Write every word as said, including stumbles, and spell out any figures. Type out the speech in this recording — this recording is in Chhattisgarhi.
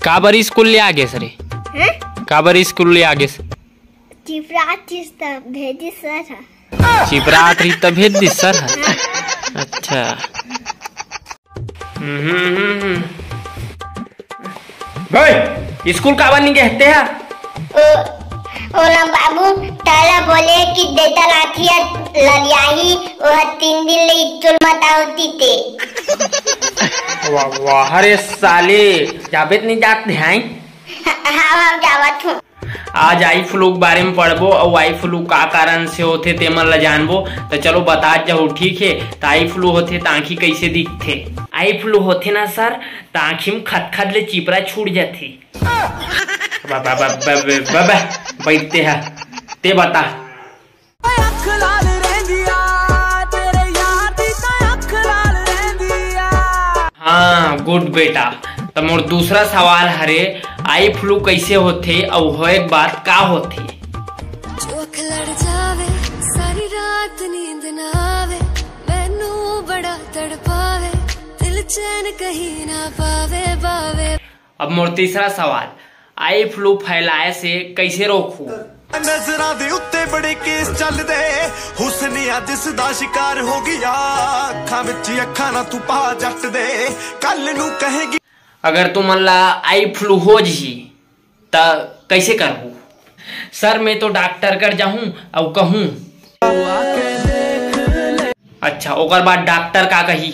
काबर स्कूल ले आगेस रे? हैं? काबर स्कूल ले आगेस? चिपरात रिहिस त भेजिस सर ह। चिपरात रिहिस त भेज दिस सर ह। अच्छा। हम्म, हम्म, हम्म। बे, स्कूल काबर नहीं कहते हैं? ओ, ओ ना बाबू, ताला बोले कि देता लाठी या ललियाही, ओह तीन दिन ले स्कूल मत आवती ते। वाह, वाह, अरे साले, जाबे त नहीं जात हैं? हाँ, हाँ, जावत हूँ। आज आई फ्लू के बारे में पढ़बो अउ आई फ्लू का कारण से होथे तेमन ल जानबो। त चलो बतात जाहू, ठीक हे? त आई फ्लू होथे त आँखी कइसे दिखथे? आई फ्लू होथे ना सर, त आँखी में खदखद ले चिपरा छूट जथे। बा, बा, बा, बा, बा, बा, बा, बैठते ह, ते बता। अख लाल रहंदी आ, तेरे यार दी तां अख लाल रहंदी आ। हाँ, गुड बेटा। त मोर दूसरा सवाल हरे, आई फ्लू कइसे होथे अउ होए के बाद का होथे? जो अख लड़ जावे, सारी रात नींद ना आवे, मैनू बड़ा तड़पावे, दिल चैन कहीं ना पावे, पावे। अब मोर तीसरा सवाल, आई फ्लू फैलाए से कइसे रोकहू? नजरां दे उत्ते बड़े केस चलदे, हुस्निया दिसदा शिकार हो गया, अखां विच अखां ना तू पा जट दे, कल नू कहेगी। अगर तुमन ला आई फ्लू हो जही, त कइसे करहू? सर, मैं तो डॉक्टर कर जाहूँ अउ कहूँ। अच्छा, ओकर बाद डॉक्टर का कही?